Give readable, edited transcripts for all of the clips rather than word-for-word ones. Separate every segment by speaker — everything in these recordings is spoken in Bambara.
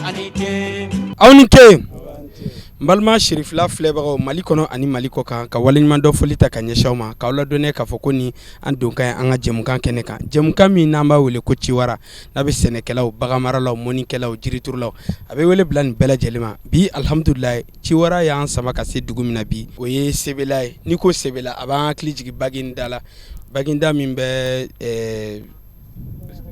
Speaker 1: Aw ni ce, n balima Cherifila filɛbagaw Mali kɔnɔ ani Mali kɔ kan, ka waleɲumandɔn foli ta ka ɲɛsin aw ma, k'aw ladɔnniya k'a fɔ ko ni an donkan ye an ka jɛmukan kɛnɛ kan, jɛmukan min n'an b'a wele ko Ciwara, n'a bɛ sɛnɛkɛlaw, baganmaralaw, mɔnikɛlaw, jiriturulaw, a bɛ wele bila nin bɛɛ lajɛlen ma. Bi alihamudulilayi, Ciwara y'an sama ka se dugu min na bi, o ye Sebela ye. N'i ko Sebela, a b'an hakili jigin Baginda la, Baginda min bɛ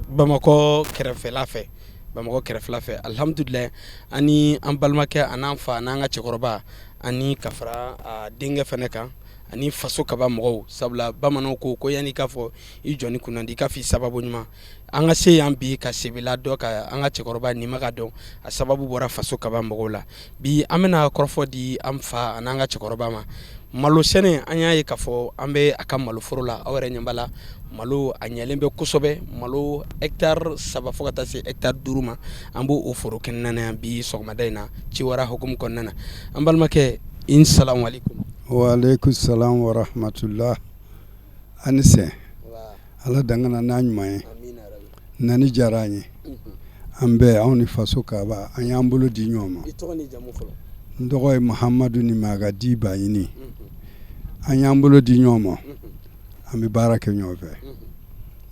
Speaker 1: Bamakɔ kɛrɛfɛla fɛ, Bamakɔ kɛrɛfɛla fɛ. Alihamudulilayi, ani an balimakɛ an'an fa an'an ka cɛkɔrɔba, ani ka fara a denkɛ fana kan, ani faso kaba mɔgɔw, sabula bamananw ko ko yanni i k'a fɔ i jɔni kunnandi, i k'a fɔ i sababu ɲuman. An ka se yan bi ka Sebela dɔn, ka an ka cɛkɔrɔba Nimaga dɔn, a sababu bɔra faso kaba mɔgɔw la. Bi an bɛna kɔrɔfɔ di an fa an'an ka cɛkɔrɔba ma malo sɛnɛ. An y'a ye k'a fɔ an bɛ a ka maloforo la, aw yɛrɛ ɲɛ b'a la, malo a ɲɛlen bɛ kosɛbɛ, malo hectare 3 fo ka taa se hectare 5 ma. An b'o o foro kɛnɛ na yan bi sɔgɔmada in na, Ciwara hukumu kɔnɔna na. An balimakɛ, i salamu aleykum.
Speaker 2: Waaleykum salam wa rahmatula. A ni sɛn, Ala dan ka na n'a ɲuman ye. Nani diyara an ye, an bɛɛ, anw ni faso kaba, an y'an bolo di ɲɔgɔn ma. N tɔgɔ ye Mahamadu Nimaga di Baɲini. An y'an bolo di ɲɔgɔn ma, an bɛ baara kɛ ɲɔgɔn fɛ.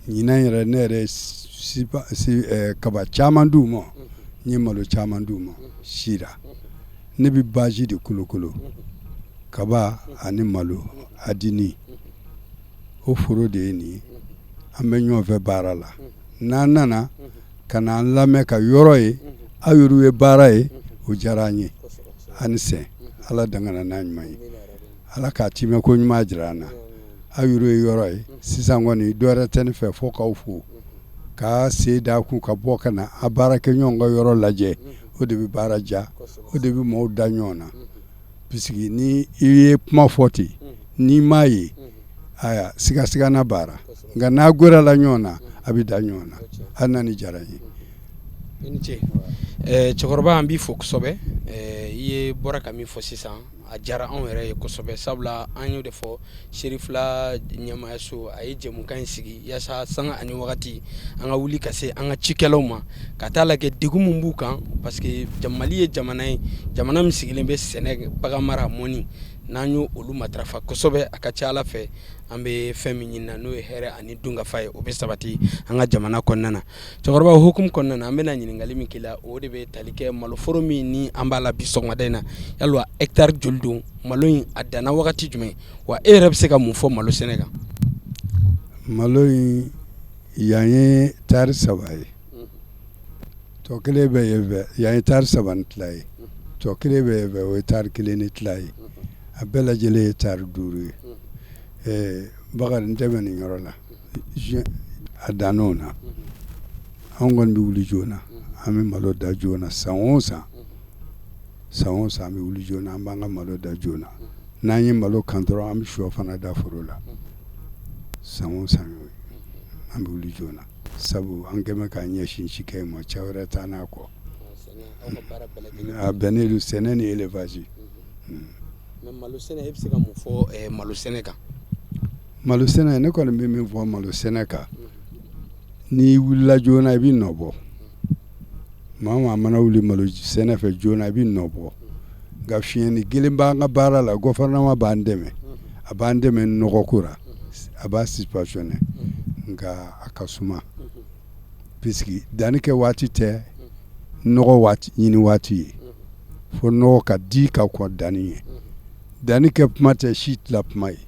Speaker 2: Ɲinan yɛrɛ, ne yɛrɛ kaba caman d'u ma, n ye malo caman d'u ma sira. Ne bɛ basi de kolokolo, kaba ani malo adini. O foro de ye nin ye. An bɛ ɲɔgɔn fɛ baara la. N'an nana ka na an lamɛn ka yɔrɔ ye, aw yɛrɛ ye baara ye, o diyara an ye. An ni sɛn, Ala dan ka na n'a ɲuman ye, Ala k'a timɛ ko ɲuman jira an na. Aw yɛrɛ ye yɔrɔ ye sisan kɔni, dɔwɛrɛ tɛ ne fɛ fo k'aw fo k'a sen da kun ka bɔ ka na a baara kɛ ɲɔgɔn ka yɔrɔ lajɛ. O de bɛ baara diya, o de bɛ maaw da ɲɔgɔn na, puisque ni i ye kuma fɔ ten, n'i m'a ye, aya, sigasigana baara. Nka n'a gɛrɛla ɲɔgɔn na, a bɛ da ɲɔgɔn na. Hali na ni diyara n ye.
Speaker 1: I ni ce, cɛkɔrɔba, an b'i fo kosɛbɛ. I ye bɔra ka min fɔ sisan, a diyara anw yɛrɛ ye kosɛbɛ, sabula an y'o de fɔ, Cherifila ɲɛmaayaso a ye jɛmukan in sigi yaasa sanga ani wagati an ka wuli ka se an ka cikɛlaw ma, ka taa lajɛ degun min b'u kan, parce que Mali ye jamana ye, jamana min sigilen bɛ sɛnɛ, baganmara, mɔni. N'an y'o olu matarafa kosɛbɛ, a ka ca Ala fɛ, an bɛ fɛn min ɲini na, n'o ye hɛrɛ ani dunkafa ye, o bɛ sabati an ka jamana kɔnɔna na. Cɛkɔrɔba, o hukumu kɔnɔna na, an bɛna ɲininkali min k'i la, o de bɛ tali kɛ maloforo min ni an b'a la bi sɔgɔmada in na. Yalima hectare joli don? Malo in a danna wagati jumɛn? Wa e yɛrɛ bɛ se ka mun fɔ malo sɛnɛ kan?
Speaker 2: Malo in, yan ye tari 3 ye, tɔ kelen bɛ yen fɛ. Yan ye tari 3 ni tila ye, tɔ kelen bɛ yen fɛ, o ye tari 1 ni tila ye. A bɛɛ lajɛlen ye tari 5 ye. Bakari, n tɛ bɛ nin yɔrɔ la, a dann'o na. Anw kɔni bɛ wuli joona, an bɛ malo da joona san o san. San o san, an bɛ wuli joona, an b'an ka malo da joona. N'an ye malo kan dɔrɔn, an bɛ shɔ fana da foro la. San o san y'o ye, an bɛ wuli joona, sabu an kɛmɛ k'an ɲɛsin cikɛ ma, cɛ wɛrɛ taa n'a kɔ. A bɛnnen don sɛnɛ ni élevage.
Speaker 1: Malo sɛnɛ, e bɛ se ka mun fɔ malo sɛnɛ kan?
Speaker 2: Malo sɛnɛ, ne kɔni bɛ min fɔ malo sɛnɛ kan, n'i wulila joona, i bɛ nɔ bɔ. Maa maa mana wuli malo sɛnɛ fɛ joona, i bɛ nɔ bɔ. Nka fiɲɛni kelen b'an ka baara la, gouvernement b'an dɛmɛ, a b'an dɛmɛ nɔgɔko la, a b'a subventionner, nka a ka suma, puisque danni kɛ waati tɛ nɔgɔ waati ɲini waati ye, fo nɔgɔ ka di ka kɔn danni ye. Danni kɛ kuma tɛ si tila kuma ye.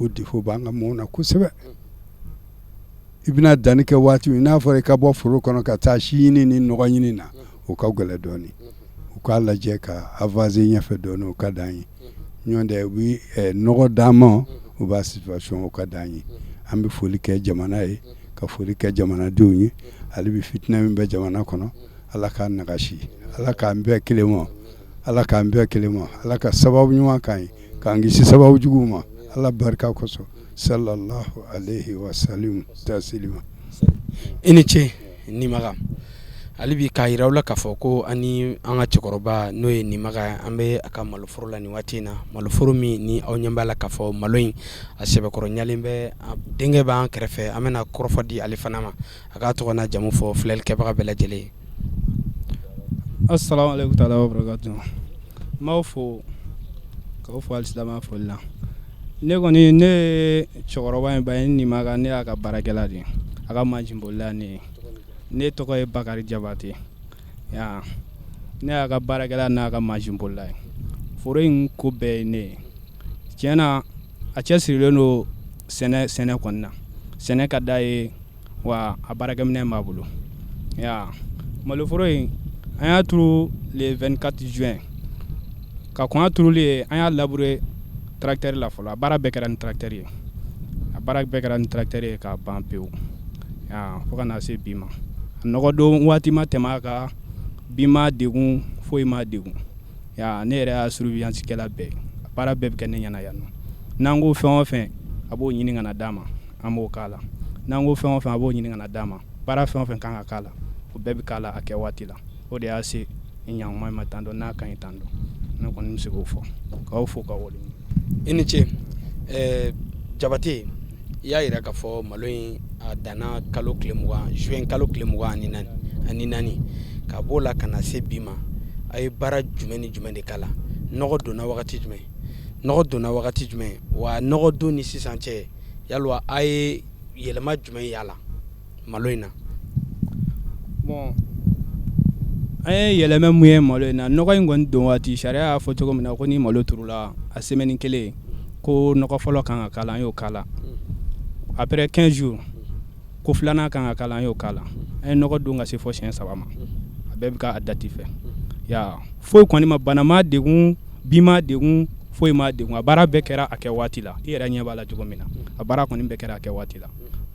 Speaker 2: O défaut b'an ka mɔɔw na kosɛbɛ. I bɛna danni kɛ waati min n'a fɔra i ka bɔ foro kɔnɔ ka taa si ɲini ni nɔgɔ ɲini na, o ka gɛlɛn dɔɔnin. U k'a lajɛ ka avancer ɲɛfɛ dɔɔnin, o ka d'an ye. Ɲɔgɔn tɛ, u bɛ nɔgɔ d'an ma, u b'a subventionner, o ka d'an ye. An bɛ foli kɛ jamana ye, ka foli kɛ jamanadenw ye. Hali bi, fitinɛ min bɛ jamana kɔnɔ, Ala k'a nagasi, Ala k'an bɛɛ kelen ma, Ala k'an bɛɛ kelen ma, Ala ka sababu ɲuman k'an ye, k'an kisi sababu juguw ma, Ala barika kosɔn, sallallahu alayhi wa sallam taslima.
Speaker 1: I ni ce Nimaga. Hali bi k'a jira aw la k'a fɔ ko ani an ka cɛkɔrɔba, n'o ye Nimaga, an bɛ a ka maloforo la nin waati in na, maloforo min ni aw ɲɛ b'a la k'a fɔ malo in a sɛbɛkɔrɔ ɲalen bɛ. Denkɛ b'an kɛrɛfɛ, an bɛna kɔrɔfɔ di ale fana ma, a k'a tɔgɔ n'a jamu fɔ filɛlikɛbaga bɛɛ lajɛlen ye.
Speaker 3: Assalamu alaikum taala wa barakatuh. N b'aw fo k'aw fo alisilamɛya foli la. Ne kɔni, ne ye cɛkɔrɔba in ba ye Nimaga, ne y'a ka baarakɛla de ye, a ka mansinbolila ne ye. Ne tɔgɔ ye Bakari Jabate. Ya, ne y'a ka baarakɛla n'a ka mansinbolila ye. Foro in ko bɛɛ ye ne ye. Tiɲɛ na, a cɛsirilen don sɛnɛ kɔni na. Sɛnɛ ka d'a ye, wa a baarakɛminɛn b'a bolo. Ya, maloforo in, an y'a turu le 24 juin. Ka kɔn a turuli ye, an y'a labourer tracteur la fɔlɔ. A baara bɛɛ kɛra ni tracteur ye, a baara bɛɛ kɛra ni tracteur ye k'a ban pewu. Ya, fo ka na se bi ma, a nɔgɔ don waati ma tɛmɛ a kan, bin ma degun, foyi ma degun. Ya, ne yɛrɛ y'a surveillance kɛla bɛɛ, a baara bɛɛ bɛ kɛ ne ɲɛna yan nɔ. N'an ko fɛn o fɛn, a b'o ɲini ka na d'a ma, an b'o k'a la. N'an ko fɛn o fɛn, a b'o ɲini ka na d'a ma. Baara fɛn o fɛn kan ka k'a la, o bɛɛ bɛ k'a la a kɛ waati la. O de y'a se ni ɲankuma ma tan dɔn, n'a ka ɲi tan dɔn. Ne kɔni bɛ se k'o fɔ k'aw fo k'aw waleɲuman.
Speaker 1: I ni ce. Jabate, i y'a jira k'a fɔ malo in a danna kalo tile 20, juin kalo tile 24, ka b'o la ka na se bi ma, a ye baara jumɛn ni jumɛn de k'a la? Nɔgɔ donna wagati jumɛn? Nɔgɔ donna wagati jumɛn? Wa nɔgɔ don ni sisan cɛ, yalwa a ye yɛlɛma jumɛn y'a la malo in na?
Speaker 3: Bon, an ye yɛlɛma mun ye malo in na, nɔgɔ in kɔni don waati, sariya y'a fɔ cogo min na ko ni malo turula a semaine kelen, ko nɔgɔ fɔlɔ kan ka k'a la, an y'o k'a la. Après 15 jours, ko filanan kan ka k'a la, an y'o k'a la. An ye nɔgɔ don ka se fɔ siɲɛ saba ma. A bɛɛ bɛ k'a date fɛ. Ya, foyi kɔni ma, bana ma degun, bin ma degun, foyi ma degun. A baara bɛɛ kɛra a kɛ waati la. I yɛrɛ ɲɛ b'a la cogo min na, a baara kɔni bɛɛ kɛra a kɛ waati la.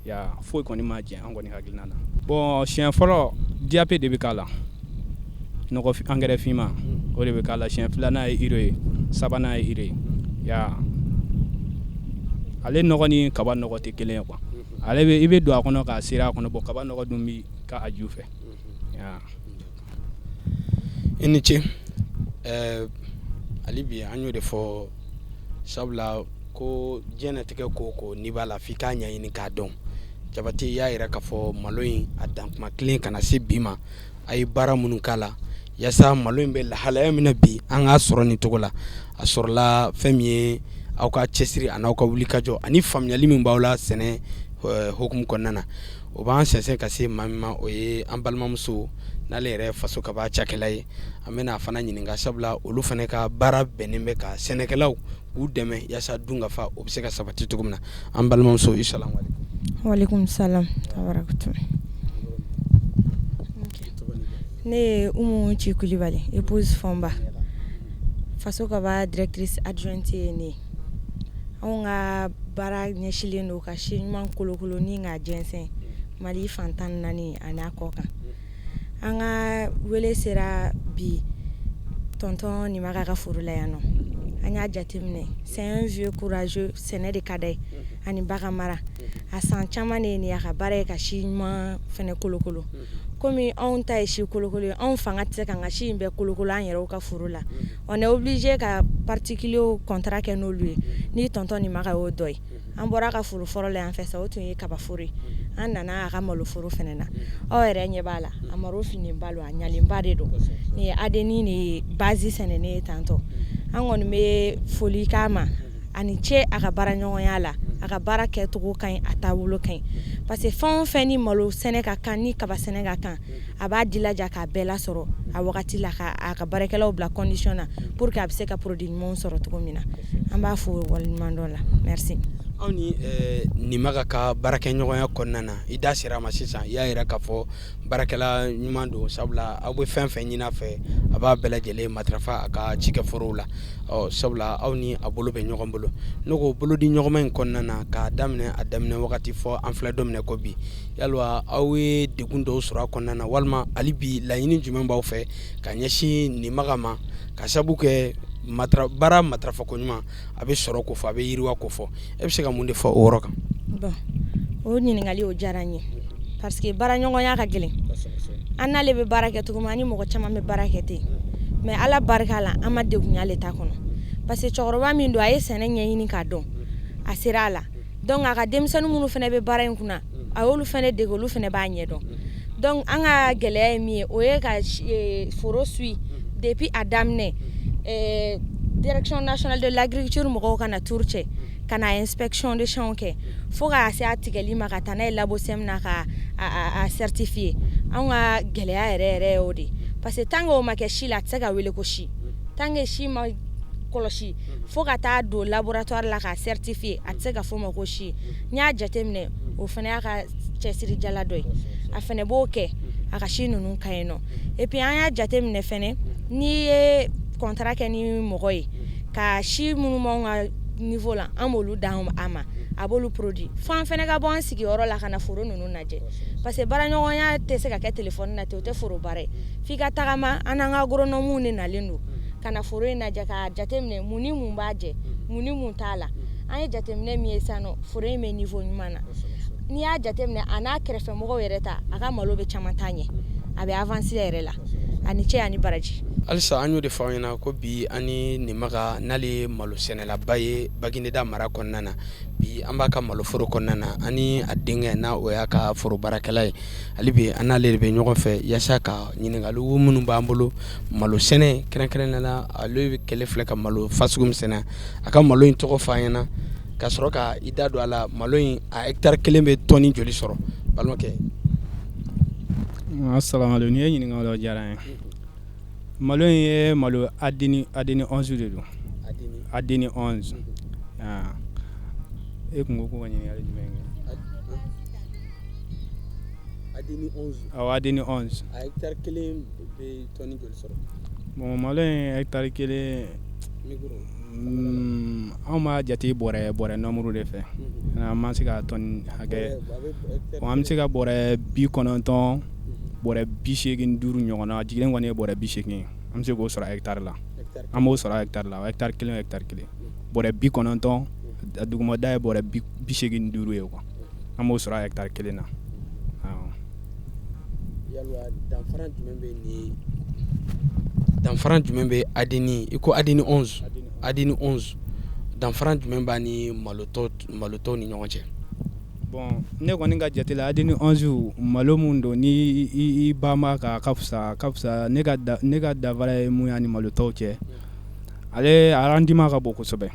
Speaker 3: Ya, foyi kɔni ma jɛ an kɔni hakilina na. Bon, siɲɛ fɔlɔ, DAP de bɛ k'a la, nɔgɔ engrais finman, o de bɛ k'a la. Siɲɛ filanan ye urée ye, sabanan ye urée ye. Ya, ale nɔgɔ ni kaba nɔgɔ tɛ kelen ye quoi. Ale bɛ, i bɛ don a kɔnɔ k'a seri a kɔnɔ. Bon, kaba nɔgɔ dun bɛ k'a ju fɛ. Ya.
Speaker 1: I ni ce. Hali bi an y'o de fɔ, sabula ko diɲɛnatigɛ ko o ko, n'i b'a la, f'i k'a ɲɛɲini k'a dɔn. Jabate, i y'a yira k'a fɔ malo in a dan kuma kelen ka na se bi ma, a ye baara minnu k'a la yaasa malo in bɛ lahalaya min na bi, an k'a sɔrɔ nin cogo la, a sɔrɔla fɛn min ye aw ka cɛsiri ani aw ka wulikajɔ ani faamuyali min b'aw la sɛnɛ hukumu kɔnɔna na. O b'an sɛnsɛn ka se maa min ma, o ye an balimamuso, n'ale yɛrɛ faso kaba cakɛla ye. An bɛna a fana ɲininka, sabula olu fana ka baara bɛnnen bɛ ka sɛnɛkɛlaw k'u dɛmɛ yaasa dun ka fa o bɛ se ka sabati cogo min na. An balimamuso, i salamu aleykum.
Speaker 4: Walekum salam wa rahmatulah. Ne ye Umu Ci Kulibali, épouse Fɔnba, Faso Kaba directrice adjointe ye. Ne ye, anw ka baara ɲɛsilen don ka si ɲuman kolokolo ni k'a jɛnsɛn Mali fan 14 a n'a kɔ kan. An ka wele sera bi tonton Nimaga ka foro la yan nɔ. An y'a jateminɛ, c'est un vieux courageux. Sɛnɛ de ka d'a ye ani bagan mara. A san caman de ye nin ye a ka baara ye ka si ɲuman fɛnɛ kolokolo. Komi anw ta ye si kolokolo ye, anw fanga tɛ se k'an ka si in bɛɛ kolokolo an yɛrɛw ka foro la, on est obligé ka particulier contrat kɛ n'olu ye. Ni tonton Nimaga y'o dɔ ye, an bɔra ka foro fɔlɔ la yan fɛ sa, o tun ye kabaforo ye. An nana a ka maloforo fɛnɛ na. Aw yɛrɛ ɲɛ b'a la, a malo finenba don, a ɲalenba de don. Nin ye ADN de ye, base sɛnɛnen ye tantɔ. An kɔni bɛ foli k'a ma ani ce a ka baara ɲɔgɔnya la. A ka baara kɛcogo ka ɲi, a taabolo ka ɲi, parce que fɛn o fɛn ni malo sɛnɛ ka kan ni kaba sɛnɛ ka kan, a b'a jilaja k'a bɛɛ lasɔrɔ a wagati la, ka a ka baarakɛlaw bila condition na pour que a bɛ se ka produit ɲumanw sɔrɔ cogo min na. An b'a fo waleɲuman dɔn la. Merci.
Speaker 1: Aw ni Nimaga ka baarakɛɲɔgɔnya kɔnɔna na, i da sera a ma sisan, i y'a yira k'a fɔ baarakɛla ɲuman don, sabula aw bɛ fɛn fɛn ɲini a fɛ, a b'a bɛɛ lajɛlen matarafa a ka cikɛforow la. Ɔ, sabula aw ni a bolo bɛ ɲɔgɔn bolo, ne ko bolo di ɲɔgɔnma in kɔnɔna na, k'a daminɛ a daminɛ wagati fɔ an filɛ don min na ko bi, yalwa aw ye degun dɔw sɔrɔ a kɔnɔna na, walima hali bi laɲini jumɛn b'aw fɛ ka ɲɛsin Nimaga ma, ka sabu kɛ baara matarafako ɲuman a bɛ sɔrɔ ko fɔ, a bɛ yiriwa ko fɔ? E bɛ se ka mun de fɔ o yɔrɔ kan?
Speaker 4: Bon, o ɲininkali o diyara n ye, parce que baara ɲɔgɔnya ka gɛlɛn. An n'ale bɛ baara kɛ cogo min, ani mɔgɔ caman bɛ baara kɛ ten, mais Ala barika la, an ma degun y'ale ta kɔnɔ, parce que cɛkɔrɔba min don, a ye sɛnɛ ɲɛɲini k'a dɔn, a sera a la. Donc a ka denmisɛnnin minnu fana bɛ baara in kunna, a y'olu fana dege, olu fana b'a ɲɛdɔn. Donc an ka gɛlɛya ye min ye, o ye ka foro suit depuis a daminɛ, Direction nationale de l'agriculture mɔgɔw ka na tour cɛ, ka na inspection de champ kɛ, fo ka se a tigɛli ma, ka taa n'a ye Labosem na, ka a certifier. Anw ka gɛlɛya yɛrɛ yɛrɛ ye o de, parce que tant que o ma kɛ si la, a tɛ se ka wele ko si. Tant que si ma kɔlɔsi fo ka taa don laboratoire la k'a certifier, a tɛ se ka fɔ o ma ko si. N'i y'a jateminɛ, o fana y'a ka cɛsirijala dɔ ye, a fana b'o kɛ a ka si ninnu ka ɲi nɔ. Et puis an y'a jateminɛ fɛnɛ, n'i ye contrat kɛ ni mɔgɔ ye ka si minnu b'anw ka niveau la, an b'olu d'an a ma, a b'olu produit, fo an fɛnɛ ka bɔ an sigiyɔrɔ la ka na foro ninnu lajɛ, parce que baaraɲɔgɔnya tɛ se ka kɛ téléphone na ten, o tɛ foro baara ye, f'i ka tagama. An n'an ka agronomes de nalen don ka na foro in lajɛ, k'a jateminɛ mun ni mun b'a jɛ, mun ni mun t'a la. An ye jateminɛ min ye sisan nɔ, foro in bɛ niveau ɲuman na. N'i y'a jateminɛ, a n'a kɛrɛfɛmɔgɔw yɛrɛ ta, a ka malo bɛ caman taa ɲɛ, a bɛ avancer yɛrɛ la. A ni ce ani baraji.
Speaker 1: Halisa an y'o de fɔ aw ɲɛna ko bi an ni Nimaga, n'ale ye malo sɛnɛlaba ye Bagineda mara kɔnɔna na, bi an b'a ka maloforo kɔnɔna na, ani a denkɛ n'a o y'a ka foro baarakɛla ye. Hali bi an n'ale de bɛ ɲɔgɔn fɛ yaasa ka ɲininkaliw minnu b'an bolo malo sɛnɛ kɛrɛnkɛrɛnnen la. Ale kɛlen filɛ ka malo fasugu min sɛnɛ, a ka malo in tɔgɔ fɔ an ɲɛna, ka sɔrɔ ka i da don a la, malo in a hectare kelen bɛ tɔni joli sɔrɔ, balimakɛ?
Speaker 3: Asalaamaaleykum. N'i ye ɲininkali o diyara n ye. Malo in ye malo Adeni 11 de don, Adeni 11. E tun ko ko ka ɲininkali jumɛn kɛ?
Speaker 1: Adeni 11.
Speaker 3: Awɔ, Adeni 11.
Speaker 1: A hectare kelen bɛ tɔni joli sɔrɔ?
Speaker 3: Bon, malo in hectare kelen, anw b'a jate bɔrɛ nombre de fɛ, an ma se ka tɔni hakɛ. An bɛ se ka bɔrɛ 90, bɔrɛ 85 ɲɔgɔn na. A jiginnen kɔni ye bɔrɛ 80 ye, an bɛ se k'o sɔrɔ hectare la. An b'o sɔrɔ hectare la, hectare kelen o hectare kelen, bɔrɛ 90, a dugumada ye bɔrɛ 85 ye quoi. An b'o sɔrɔ hectare kelen na.
Speaker 1: Yalima danfara jumɛn bɛ Adeni, i ko Adeni 11, Adeni 11, danfara jumɛn b'a ni malo tɔw ni ɲɔgɔn cɛ?
Speaker 3: Bon, ne kɔni ka jate la, Adeni 11, malo mun don, ni i ba ma kan, ka fisa, ka fisa. Ne ka danfara ye mun ye ani malo tɔw cɛ, ale a rendement ka bon kosɛbɛ.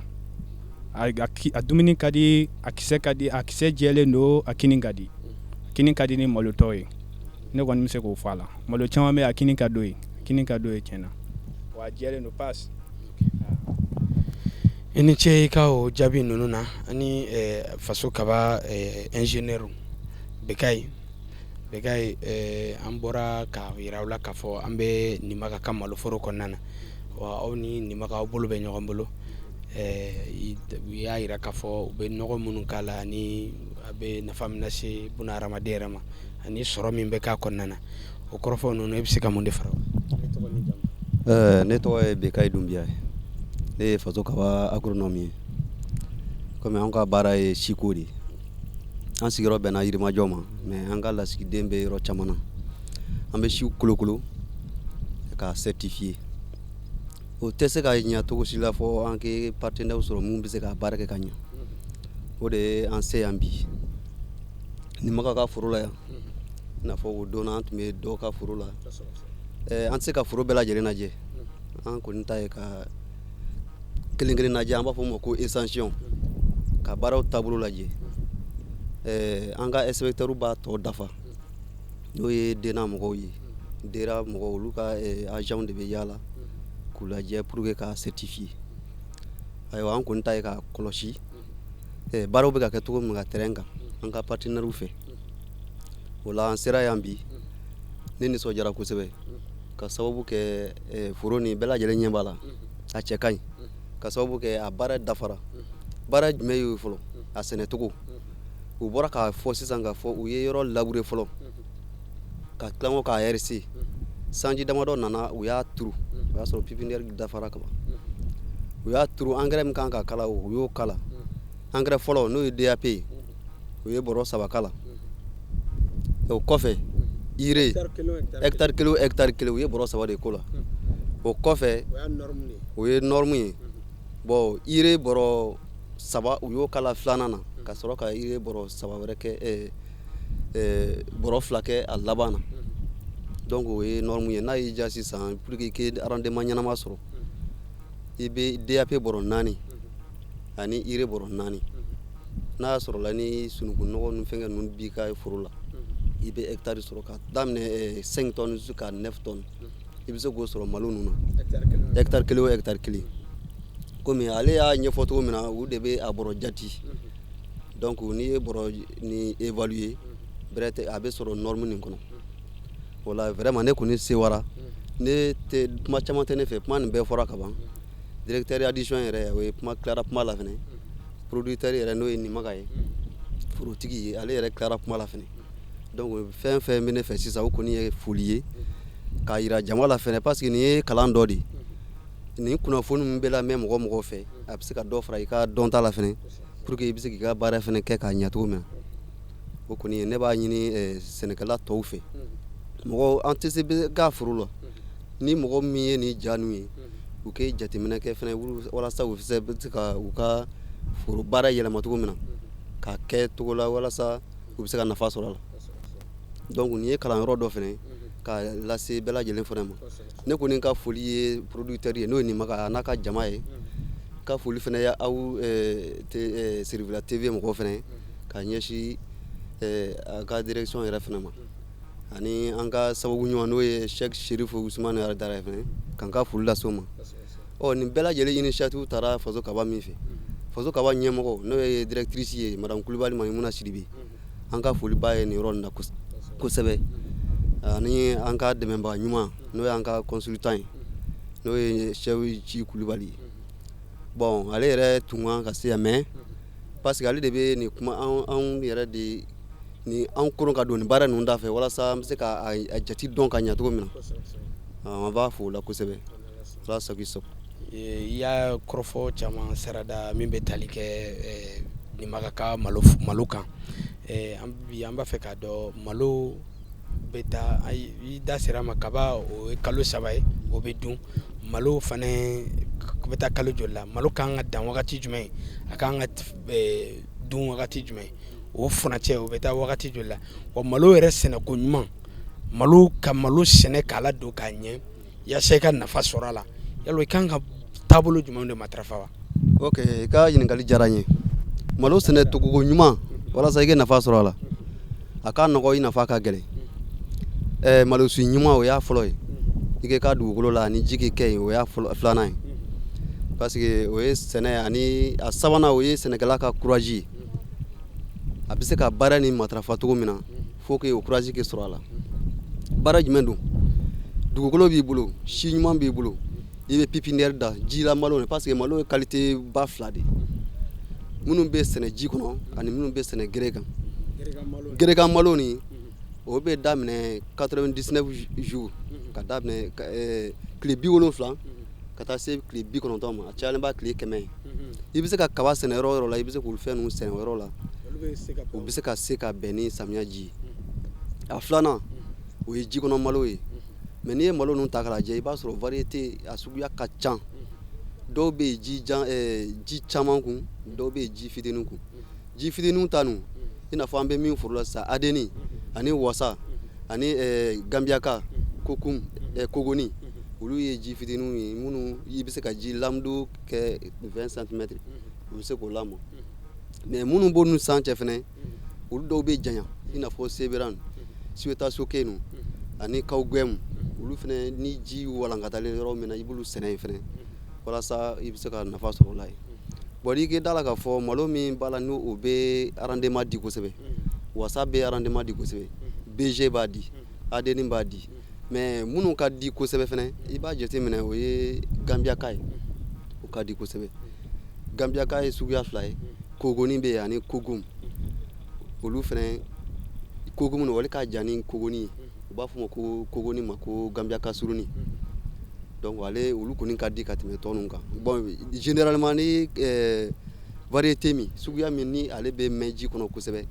Speaker 3: A dumuni ka di, a kisɛ ka di, a kisɛ jɛlen don, a kini ka di, kini ka di ni malo tɔw ye. Ne kɔni bɛ se k'o fɔ a la. Malo caman bɛ, a kini ka d'o ye, kini ka d'o ye tiɲɛ na, wa a jɛlen don pas.
Speaker 1: I ni ce i ka o jaabi ninnu na. Ani Faso Kaba ingénieur Bekayi, Bekayi, an bɔra ka yira aw la k'a fɔ an bɛ Nimaga ka maloforo kɔnɔna na, wa aw ni Nimaga aw bolo bɛ ɲɔgɔn bolo. U y'a yira k'a fɔ u bɛ nɔgɔ minnu k'a la, ani a bɛ nafa min lase buna hadamaden yɛrɛ ma, ani sɔrɔ min bɛ k'a kɔnɔna na. O kɔrɔfɔ ninnu, e bɛ se ka mun de fara?
Speaker 5: Ne tɔgɔ ye Bekayi Dunbiya ye. Ne ye Faso Kaba agronome ye. Komi an ka baara ye siko de ye, an sigiyɔrɔ bɛnna Yirimajɔ ma, mais an ka lasigiden bɛ yɔrɔ caman na. An bɛ siw kolokolo k'a certifier. O tɛ se ka ɲɛ cogo si la fɔ an kɛ partenaire sɔrɔ mun bɛ se ka baara kɛ ka ɲɛ. O de ye an se yan bi Nimaga ka foro la yan. I n'a fɔ o don an tun bɛ dɔ ka foro la. An tɛ se ka foro bɛɛ lajɛlen lajɛ, an kɔni ta ye ka kelen kelen lajɛ. An b'a fɔ o ma ko échantillon, ka baaraw taabolo lajɛ. An ka inspecteur b'a tɔ dafa, n'o ye DENA mɔgɔw ye. DERA mɔgɔw, olu ka agent de bɛ yaala k'u lajɛ pour que k'a certifier. Ayiwa, an kɔni ta ye ka kɔlɔsi baaraw bɛ ka kɛ cogo min ka terrain kan, an ka partenaire fɛ. O la an sera yan bi, ne nisɔndiyara kosɛbɛ, ka sababu kɛ foro nin bɛɛ lajɛlen ɲɛ b'a la, a cɛ ka ɲi, ka sababu kɛ a baara dafara. Baara jumɛn ye fɔlɔ? A sɛnɛcogo u bɔra k'a fɔ sisan, k'a fɔ u ye yɔrɔ labourer fɔlɔ, ka tila k'a herser. Sanji damadɔ nana, u y'a turu, o y'a sɔrɔ pépinière dafara kaban. U y'a turu, engrais min kan ka kala, u y'o kala. Engrais fɔlɔ, n'o ye DAP ye, u ye bɔrɔ 3 kala. O kɔfɛ urée, hectare kelen o hectare kelen, u ye bɔrɔ 3 de k'o la. O kɔfɛ, o ye norme ye. Bon, urée bɔrɔ 3, u y'o kala filanan na, ka sɔrɔ ka urée bɔrɔ 3 wɛrɛ kɛ. bɔrɔ 2 kɛ a laban na. Donc o ye norme ye. N'a y'i diya sisan, pour que i ka rendement ɲɛnama sɔrɔ, i bɛ DAP bɔrɔ 4 ani urée bɔrɔ 4. N'a y'a sɔrɔ la ni sununkun nɔgɔ ni fɛnkɛ ninnu b'i ka foro la, i bɛ hectare sɔrɔ ka daminɛ 5 tonnes jusqu'à 9 tonnes, i bɛ se k'o sɔrɔ malo ninnu na, hectare kelen o hectare kelen. Komi ale y'a ɲɛfɔ cogo min na, u de bɛ a bɔrɔ jati. Donc n'i ye bɔrɔ ni évaluer bɛrɛ tɛ, a bɛ sɔrɔ norme nin kɔnɔ. O la vraiment ne kɔni sewara. Ne tɛ kuma caman tɛ ne fɛ, kuma nin bɛɛ fɔra ka ban. Directeur adjoint yɛrɛ, o ye kuma tilara kuma la fɛnɛ. Producteur yɛrɛ, n'o ye Nimaga ye, forotigi ye, ale yɛrɛ tilara kuma la fɛnɛ. Donc fɛn fɛn bɛ ne fɛ sisan, o kɔni ye foli ye k'a yira jama la fɛnɛ, parce que nin ye kalan dɔ de ye. Nin kunnafoni min bɛ lamɛn mɔgɔ mɔgɔ fɛ, a bɛ se ka dɔ fara i ka dɔnta la fɛnɛ, pour que i bɛ se k'i ka baara fɛnɛ kɛ k'a ɲɛ cogo min na. O kɔni ye ne b'a ɲini sɛnɛkɛla tɔw fɛ. Mɔgɔ an tɛ se ka foro la, ni mɔgɔ min ye nin ja ninnu ye, u k'e jateminɛ kɛ fɛnɛ walasa u bɛ se ka u ka foro baara yɛlɛma cogo min na, k'a kɛ cogo la walasa u bɛ se ka nafa sɔrɔ a la. Donc nin ye kalanyɔrɔ dɔ fɛnɛ ka lase bɛɛ lajɛlen fana ma. Ne kɔni ka foli ye producteur ye, n'o ye Nimaga a n'a ka jama ye. Ka foli fana ye aw Serifila TV mɔgɔw fana, ka ɲɛsin a ka direction yɛrɛ fana ma, ani an ka sababu ɲuman, n'o ye Cheikh Chérif Ousmane Haidara ye fana, k'an ka foli lase o ma. Ɔ nin bɛɛ lajɛlen initiative taara Faso Kaba min fɛ, Faso Kaba ɲɛmɔgɔ, n'o ye directrice ye, madame Kulibali Mayimuna Sidibe, an ka foli b'a ye nin yɔrɔ nin na kosɛbɛ, ani an ka dɛmɛbaga ɲuman, n'o y'an ka consultant ye, n'o ye Cheikh Ci Kulibali ye. Bon, ale yɛrɛ tun kan ka se yan, mais parce que ale de bɛ nin kuma anw yɛrɛ de ni an koron ka don nin baara ninnu da fɛ, walasa an bɛ se ka a jate dɔn ka ɲɛ cogo min na. An b'a fo o la kosɛbɛ. Ala sago i sago.
Speaker 1: I y'a kɔrɔfɔ caman sarada min bɛ tali kɛ Nimaga ka malo kan. Bi an b'a fɛ k'a dɔn malo bɛ taa, i da sera a ma, kaba o ye kalo 3 ye, o bɛ dun. Malo fana bɛ taa kalo joli la? Malo kan ka dan wagati jumɛn? A kan ka dun wagati jumɛn? O furancɛ o bɛ taa wagati joli la? Wa malo yɛrɛ sɛnɛko ɲuman, malo ka malo sɛnɛ k'a ladon k'a ɲɛ yaasa i ka nafa sɔrɔ a la, yala i kan ka taabolo jumɛn de matarafa wa?
Speaker 5: Ok, i ka ɲininkali diyara n ye. Malo sɛnɛ cogo ɲuman walasa i ka nafa sɔrɔ a la, a ka nɔgɔ, i nafa ka gɛlɛn. Malo si ɲuman, o y'a fɔlɔ ye. I ka dugukolo la ani ji k'i kɛ yen, o y'a filanan ye, parce que o ye sɛnɛ. Ani a sabanan, o ye sɛnɛkɛla ka courage ye. A bɛ se ka baara ni matarafa cogo min na, faut que o courage kɛ sɔrɔ a la. Baara jumɛn don? Dugukolo b'i bolo, si ɲuman b'i bolo, i bɛ pépinière da jila malo, parce que malo ye qualité ba 2 de, minnu bɛ sɛnɛ ji kɔnɔ ani minnu bɛ sɛnɛ gere kan. Gerekan malo nin, o bɛ daminɛ 99 jours, ka daminɛ tile 70 ka taa se tile 90 ma, a cayalen ba tile 100 ye. I bɛ se ka kaba sɛnɛ yɔrɔ o yɔrɔ la, i bɛ se k'olu fɛn ninnu sɛnɛ o yɔrɔ la, u bɛ se ka bɛn ni samiya ji ye. A filanan, o ye ji kɔnɔ malo ye. Mais n'i ye malo ninnu ta k'a lajɛ, i b'a sɔrɔ variété a suguya ka ca. Dɔw bɛ yen ji jan, ji caman kun, dɔw bɛ yen ji fitinin kun. Ji fitininw ta ninnu, i n'a fɔ an bɛ min foro la sisan, Adeni ani Wasa ani Gambiyaka, Kokum, Kogoni, olu ye ji fitininw ye minnu i bɛ se ka ji lamudu kɛ 20 centimètres, u bɛ se k'o lamɔ. Mais minnu b'o ni san cɛ fɛnɛ, olu dɔw bɛ janya, i n'a fɔ Seberan, Suweta Soke ninnu ani Kawugɛmu, olu fɛnɛ ni ji walankatalen yɔrɔ min na, i b'olu sɛnɛ yen fɛnɛ walasa i bɛ se ka nafa sɔrɔ o la yen. Bon, n'i k'i da la k'a fɔ malo min b'a la, n'o o bɛ rendement di kosɛbɛ, Wasa bɛ rendement di kosɛbɛ, BG b'a di, Adeni b'a di, mais minnu ka di kosɛbɛ fɛnɛ, i b'a jateminɛ, o ye Gambiyaka ye, o ka di kosɛbɛ. Gambiyaka ye suguya 2 ye, Kogoni bɛ yen ani Kogom. Olu fɛnɛ, Kogom olu ka jan ni Kogoni ye, u b'a fɔ ma ko Kogoni ma ko Gambiyaka surunin. Donc ale, olu kɔni ka di ka tɛmɛ tɔ ninnu kan. Bon, généralement ni variété min, suguya min ni ale bɛ mɛn ji kɔnɔ kosɛbɛ,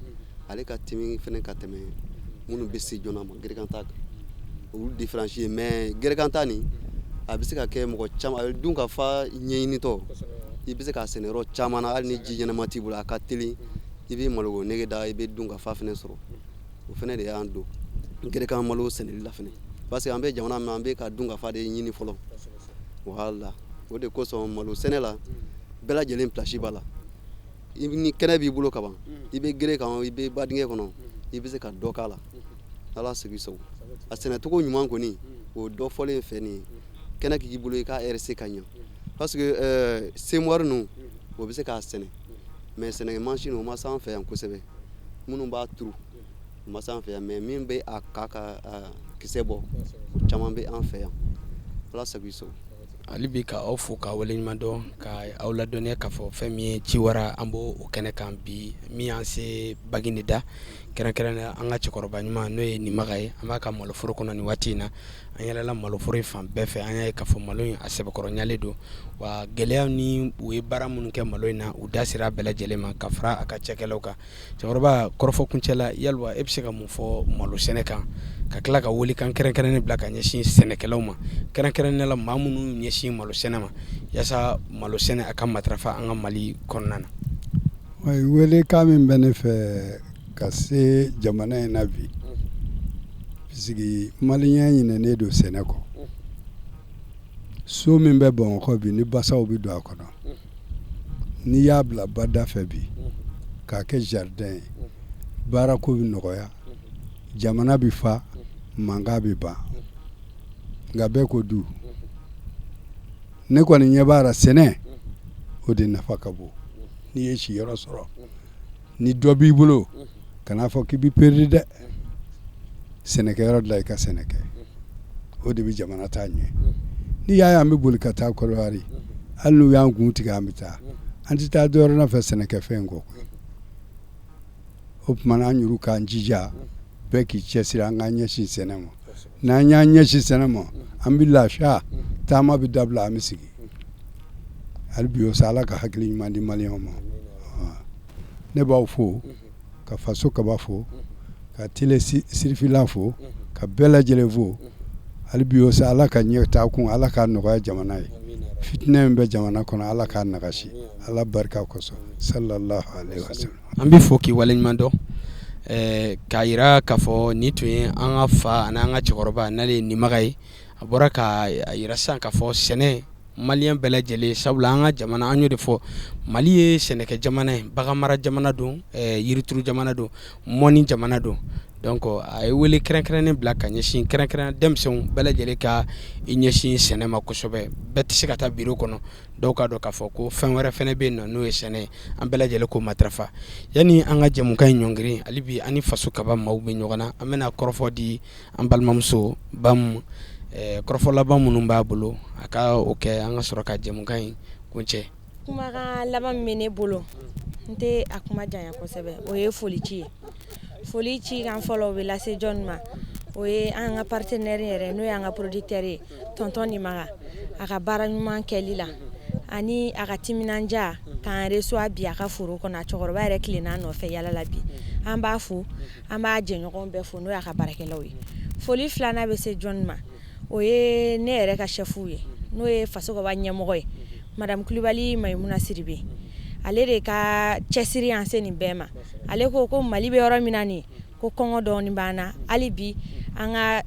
Speaker 5: ale ka timi fɛnɛ ka tɛmɛ minnu bɛ se joona ma, gerekan ta kan, olu différencier. Mais gerekan ta nin, a bɛ se ka kɛ mɔgɔ caman, a bɛ dun ka fa ɲɛɲinitɔ, i bɛ se k'a sɛnɛ yɔrɔ caman na, hali ni ji ɲɛnama t'i bolo, a ka teli. I bɛ malo nege da, i bɛ dun ka fa fɛnɛ sɔrɔ. O fana de y'an don gerekan malo sɛnɛli la fana, parce que an bɛ jamana min an bɛ ka dunkafa de ɲini fɔlɔ. Voilà, o de kosɔn malo sɛnɛ la, bɛɛ lajɛlen place b'a la. Ni kɛnɛ b'i bolo kaban, i bɛ gere kan, i bɛ ba dingɛ kɔnɔ, i bɛ se ka dɔ k'a la. Ala sigi sago a sɛnɛcogo ɲuman kɔni, o dɔ fɔlen fɛ nin ye. Kɛnɛ k'i bolo, i k'a hérisser ka ɲɛ, parce que semoir ninnu, o bɛ se k'a sɛnɛ, mais sɛnɛkɛ machine, o ma s'an fɛ yan kosɛbɛ. Minnu b'a turu, o ma s'an fɛ yan, mais min bɛ a ka kisɛ bɔ, o caman bɛ an fɛ yan. Ala sago i sago.
Speaker 1: Hali bi ka aw fo ka waleɲuman dɔn, ka aw ladɔnniya k'a fɔ fɛn min ye ciwara, an b'o o kɛnɛ kan bi, min y'an se Bagineda, kɛrɛnkɛrɛnnenya an ka cɛkɔrɔba ɲuman, n'o ye Nimaga ye. An b'a ka maloforo kɔnɔ nin waati in na. An yɛlɛla maloforo in fan bɛɛ fɛ, an y'a ye k'a fɔ malo in a sɛbɛkɔrɔ ɲalen don wa. Gɛlɛya ni u ye baara minnu kɛ malo in na, u da sera a bɛɛ lajɛlen ma ka fara a ka cɛkɛlaw kan. Cɛkɔrɔba, kɔrɔfɔ kuncɛ la, yalima e bɛ se ka mun fɔ malo sɛnɛ kan, ka tila ka welekan kɛrɛnkɛrɛnnen bila ka ɲɛsin sɛnɛkɛlaw ma, kɛrɛnkɛrɛnnen la maa minnu ɲɛsin malo sɛnɛ ma, yaasa malo sɛnɛ a ka matarafa an ka Mali kɔnɔna na?
Speaker 2: Welekan min bɛ ne fɛ ka se jamana in na bi, puisque malien ɲinɛnen don sɛnɛ kɔ. So min bɛ Bamakɔ bi, ni basaw bɛ don a kɔnɔ, n'i y'a bila bada fɛ bi k'a kɛ jardin ye, baarako bɛ nɔgɔya, jamana bɛ fa, mankan bɛ ban. Nka bɛɛ ko du, ne kɔni ɲɛ b'a la, sɛnɛ o de nafa ka bon. N'i ye siyɔrɔ sɔrɔ, ni dɔ b'i bolo, kan'a fɔ k'i bɛ périr dɛ. Sɛnɛkɛyɔrɔ dilan, i ka sɛnɛ kɛ, o de bɛ jamana taa ɲɛ. N'i y'a ye an bɛ boli ka taa Kɔdiwari, hali n'u y'an kun tigɛ, an bɛ taa. An tɛ taa dɔwɛrɛ nɔfɛ sɛnɛkɛfɛn kɔ koyi. O tuma an yɛrɛ k'an jija, bɛɛ k'i cɛsiri, an k'an ɲɛsin sɛnɛ ma. N'an y'an ɲɛsin sɛnɛ ma, an bɛ lafiya, taama bɛ dabila, an bɛ sigi. Hali bi o sa, Ala ka hakili ɲuman di maliyɛnw ma. Ne b'aw fo, ka Faso Kaba fo, ka Télé Sirifila fo, ka bɛɛ lajɛlen fo. Hali bi o sa, Ala ka ɲɛ taa kun, Ala k'a nɔgɔya jamana ye. Fitinɛ min bɛ jamana kɔnɔ, Ala k'a nagasi, Ala barika kosɔn, sallallahu alaihi wasallam.
Speaker 1: An bɛ fo k'i waleɲuman dɔn, k'a jira k'a fɔ nin tun ye an ka fa ani an ka cɛkɔrɔba, n'ale ye Nimaga ye. A bɔra k'a jira sisan k'a fɔ sɛnɛ, malien bɛɛ lajɛlen, sabula an ka jamana, an y'o de fɔ, Mali ye sɛnɛkɛ jamana ye, bagan mara jamana don, yirituru jamana don, mɔni jamana don. Donc a ye wele kɛrɛnkɛrɛnnen bila ka ɲɛsin kɛrɛnkɛrɛn denmisɛnw bɛɛ lajɛlen ka i ɲɛsin sɛnɛ ma kosɛbɛ. Bɛɛ tɛ se ka taa biro kɔnɔ. Dɔw ka dɔn k'a fɔ ko fɛn wɛrɛ fɛnɛ bɛ yen nɔ, n'o ye sɛnɛ ye. An bɛɛ lajɛlen ko matarafa. Yanni an ka jɛmukan in ɲɔngiri, hali bi an ni Faso Kaba maaw bɛ ɲɔgɔn na. An bɛna kɔrɔfɔ di an balimamuso Bamu, kɔrɔfɔ laban minnu b'a bolo, a ka o kɛ, an ka sɔrɔ ka jɛmukan in kuncɛ.
Speaker 4: Kumakan laban min bɛ ne bolo, n tɛ a kuma janya kosɛbɛ, o ye foli ci ye. Foli ci kan fɔlɔ, o bɛ lase jɔn ma? O ye an ka partenaire yɛrɛ, n'o y'an ka producteur ye, tonton Nimaga, a ka baara ɲuman kɛli la ani a ka timinandiya k'an reçoit bi a ka foro kɔnɔ. A cɛkɔrɔba yɛrɛ tilenna nɔfɛ yala la bi. An b'a fo, an b'a jɛɲɔgɔn bɛɛ fo, n'o y'a ka baarakɛlaw ye. Foli filanan bɛ se jɔn ma? O ye ne yɛrɛ ka chef ye, n'o ye Faso Kaba ɲɛmɔgɔ ye, madame Kulibali Mayimuna Sidibe. Ale de ka cɛsiri y'an se nin bɛɛ ma. Ale ko ko Mali bɛ yɔrɔ min na nin, ko kɔngɔ dɔɔni b'an na, hali bi an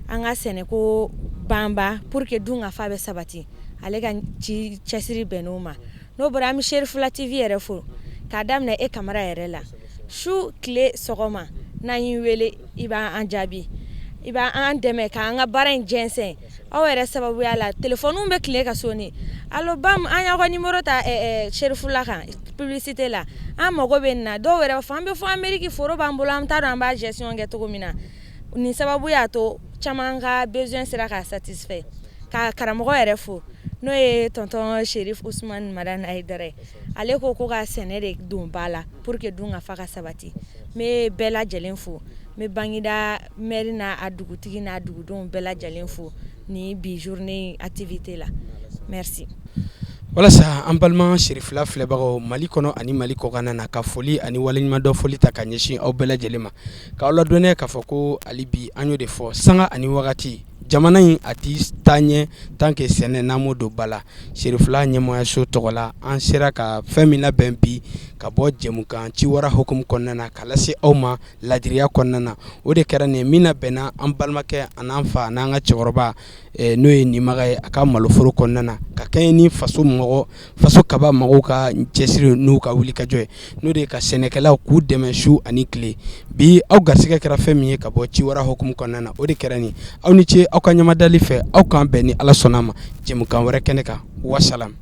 Speaker 4: ka sɛnɛko banba pour que dun ka fa bɛ sabati. Ale ka ci cɛsiri bɛn n'o ma. N'o bɔra, an bɛ Serifula TV yɛrɛ fo, k'a daminɛ e Kamara yɛrɛ la. Su, tile, sɔgɔma, n'an y'i wele, i b'an jaabi, i b'an dɛmɛ k'an ka baara in jɛnsɛn. Aw yɛrɛ sababuya la, téléphone bɛ tile ka sonner: "Allo Bam, an y'aw ka numéro ta Serifula kan publicité la, an mago bɛ nin na." Dɔw yɛrɛ b'a fɔ an bɛ fɔ Amérique, foro b'an bolo, an t'a dɔn an b'a gestion kɛ cogo min na. Nin sababu y'a to caman ka besoin sera ka satisfait. Ka karamɔgɔ yɛrɛ fo, n'o ye tonton Cherif Ousmane Madani Hayidara ye. Ale ko ko ka sɛnɛ de don ba la pour que dun ka fa ka sabati. N bɛ bɛɛ lajɛlen fo, n bɛ Baginda maire n'a a dugutigi n'a dugudenw bɛɛ lajɛlen fo ni bi journée activité la. Merci.
Speaker 1: Walasa an balima Serifila filɛbagaw, Mali kɔnɔ ani Mali kɔkan na, ka foli ani waleɲumandɔn foli ta ka ɲɛsin aw bɛɛ lajɛlen ma, k'aw ladɔnniya k'a fɔ ko hali bi, an y'o de fɔ, sanga ani wagati. Jamana in a tɛ taa ɲɛ tant que sɛnɛ n'an m'o don ba la. Serifila ɲɛmaayaso tɔgɔ la, an sera ka fɛn min labɛn bi ka bɔ jɛmukan ciwara hukumu kɔnɔna na ka lase aw ma ladiriya kɔnɔna na, o de kɛra nin ye min labɛnna an balimakɛ an'an fa an'an ka cɛkɔrɔba n'o ye Nimaga ye a ka maloforo kɔnɔna na, ka kɛɲɛ ni faso mɔgɔ faso kaba mɔgɔw ka cɛsiri n'u ka wulikajɔ ye, n'o de ye ka sɛnɛkɛlaw k'u dɛmɛ su ani tile. Bi aw garisɛgɛ kɛra fɛn min ye ka bɔ ciwara hukumu kɔnɔna na, o de kɛra nin. Aw ni ce aw ka ɲamadali fɛ. Aw k'an bɛn ni Ala sɔnna a ma jɛmukan wɛrɛ kɛnɛ kan. Wasalam.